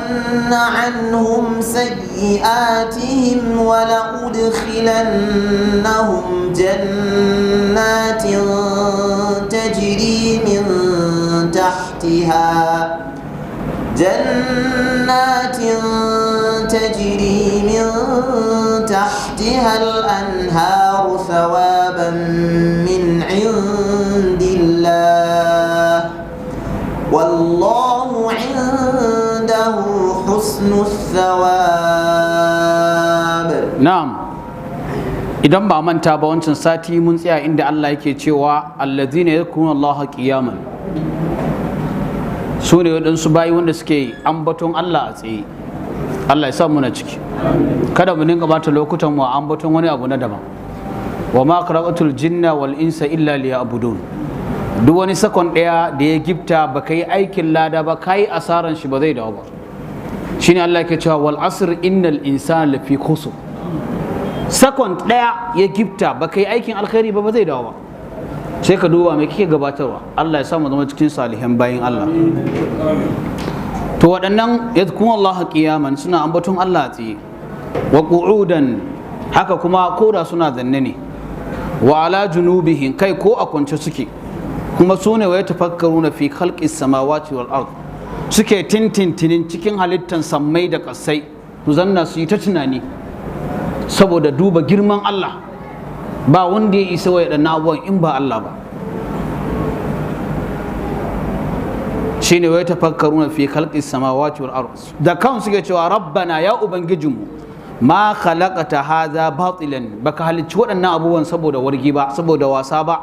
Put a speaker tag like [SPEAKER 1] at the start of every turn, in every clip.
[SPEAKER 1] لأكفرن عنهم سيئاتهم ولأدخلنهم جنات تجري من تحتها جنات تجري من تحتها الأنهار ثوابا من عند الله والله عنده حسن الثواب.
[SPEAKER 2] Na'am, idan ba manta ba, wancan sati mun tsaya inda Allah yake cewa allazina yadhkuruna Allah qiyaman, su ne waɗansu bayi wanda suke ambaton Allah a tsaye. Allah ya sa muna ciki. Kada mu dinga bata lokutan mu a ambaton wani abu na daban. Wa ma khalaqatul jinna wal insa illa liya'budun. Duk wani sakon ɗaya da ya gifta baka yi aikin lada ba, kai asaran shi, ba zai dawo ba. Shine Allah yake cewa wal asr innal insana lafi khusr. Sakon ɗaya ya gifta baka yi aikin alkhairi ba, ba zai dawo ba. Sai ka duba mai kike gabatarwa. Allah ya samu zama cikin salihan bayin Allah. To waɗannan yadhkuruna Allah qiyaman, suna ambaton Allah a tsaye, wa qu'udan, haka kuma koda suna zanne ne, wa ala junubihim, kai ko a kwance suke kuma, su ne wa yatafakkaruna fi khalqis samawati wal ard, suke tintintinin cikin halittan sammai da kasai, su zanna su yi ta tunani saboda duba girman Allah. Ba wanda ya isa wa abubuwan in ba Allah ba. Shine wa yatafakkaruna fi khalqis samawati wal ard, da kan suke cewa rabbana, ya ubangijinmu, ma khalaqata hadha batilan, baka halicci waɗannan abubuwan saboda wargi ba, saboda wasa ba.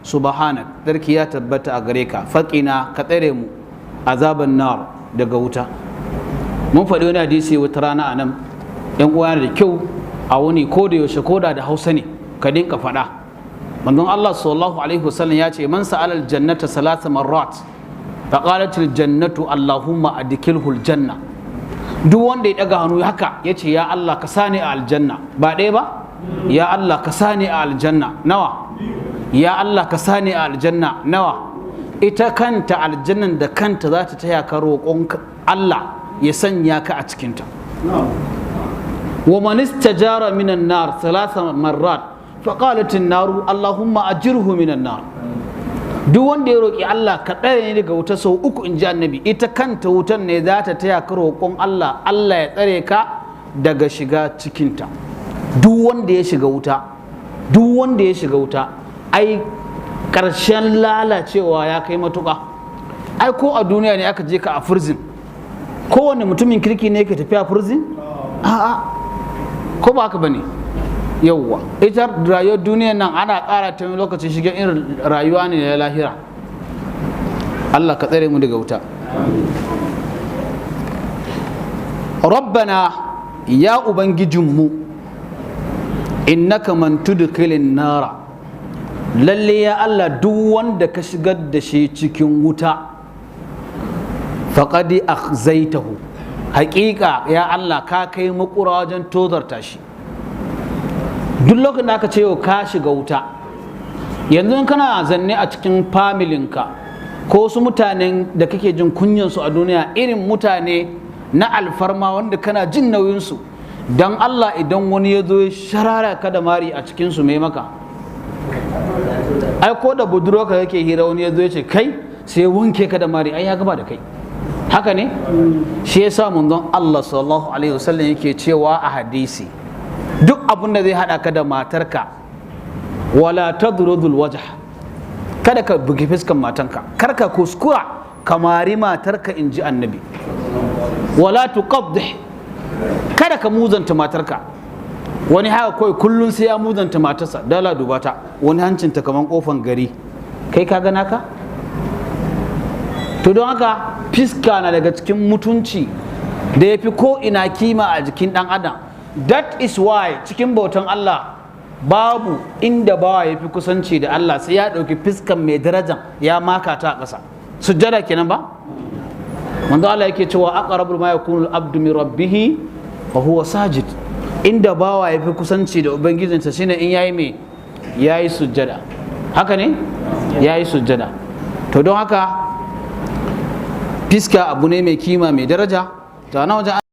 [SPEAKER 2] Subhanak, tsarki ya tabbata a gare ka, faqina, ka tsare mu, azaban nar, daga wuta. Mun faɗi wani hadisi wata rana a nan. Yan uwa, da kyau a wuni ko da yaushe, ko da da Hausa ne, ka dinka faɗa. Manzon Allah sallallahu alaihi wasallam ya ce man sa'ala aljannata salasa marrat faqalat aljannatu allahumma adkhilhu aljanna. Duk wanda ya daga hannu haka ya ce, ya Allah, ka sani a aljanna, ba ɗaya ba, ya Allah, ka sani a aljanna, nawa? Ya Allah, ka sani a aljanna, nawa? Ita kanta aljannan da kanta za ta taya ka roƙon Allah ya sanya ka a cikinta. Wa man istajara minan nar thalatha marrat faqalat an-naru allahumma ajirhu minan nar. Duk wanda ya roƙi Allah ka tsare ni daga wuta sau uku, in ji annabi, ita kanta wutan ne za ta taya ka roƙon Allah, Allah ya tsare ka daga shiga cikinta. Duk wanda ya shiga wuta, duk wanda ya shiga wuta, ai ƙarshen lalacewa ya kai matuƙa. Ai ko a duniya ne aka je ka a prison, kowane mutumin kirki ne yake tafiya prison? A'a, ko ba haka bane? Yauwa, ita rayuwar duniyar nan ana ƙara ta lokacin shiga irin rayuwa ne na lahira. Allah ka tsare mu daga wuta. Rabbana, ya ubangijinmu, innaka man tudkhilin nara, lalle ya Allah, duk wanda ka shigar da shi cikin wuta, faqad akhzaitahu, haƙiƙa ya Allah, ka kai makura wajen tozarta shi. Duk lokacin da aka ce yau ka shiga wuta, yanzu kana zanne a cikin familinka ko su mutanen da kake jin kunyansu a duniya, irin mutane na alfarma wanda kana jin nauyinsu, don Allah idan wani ya zo ya sharara ka da mari a cikinsu, mai maka? Ai ko da budurwarka kake hira, wani ya zo ya ce kai, sai wanke ka da mari, ai ya gaba da kai. Haka ne? Shi yasa manzon Allah sallallahu alaihi wasallam yake cewa a hadisi, duk abin da zai hada ka da matarka, wala tadrudul wajh, kada ka bugi fiskan matanka, kar ka kuskura ka mari matarka, in ji annabi. Wala tuqaddih, kada ka muzanta matarka. Wani haka kawai kullun sai ya muzanta matarsa, dala dubata wani hancinta kaman kofan gari, kai ka gana ka. To don haka fiska na daga cikin mutunci da ya fi ko ina kima a jikin dan adam. That is why cikin bautan Allah babu inda bawa ya fi kusanci da Allah sai ya ɗauki fiskan mai darajan ya maka ta a ƙasa, sujjada kenan ba. Manzo Allah yake cewa aqrabul ma yakunu al-abdu min rabbih wa huwa sajid. Inda bawa ya fi kusanci da ubangijinsa shine in yayi me? Yayi sujjada. Haka ne, yayi sujjada. To don haka fiska abu ne mai kima, mai daraja. To na wajen.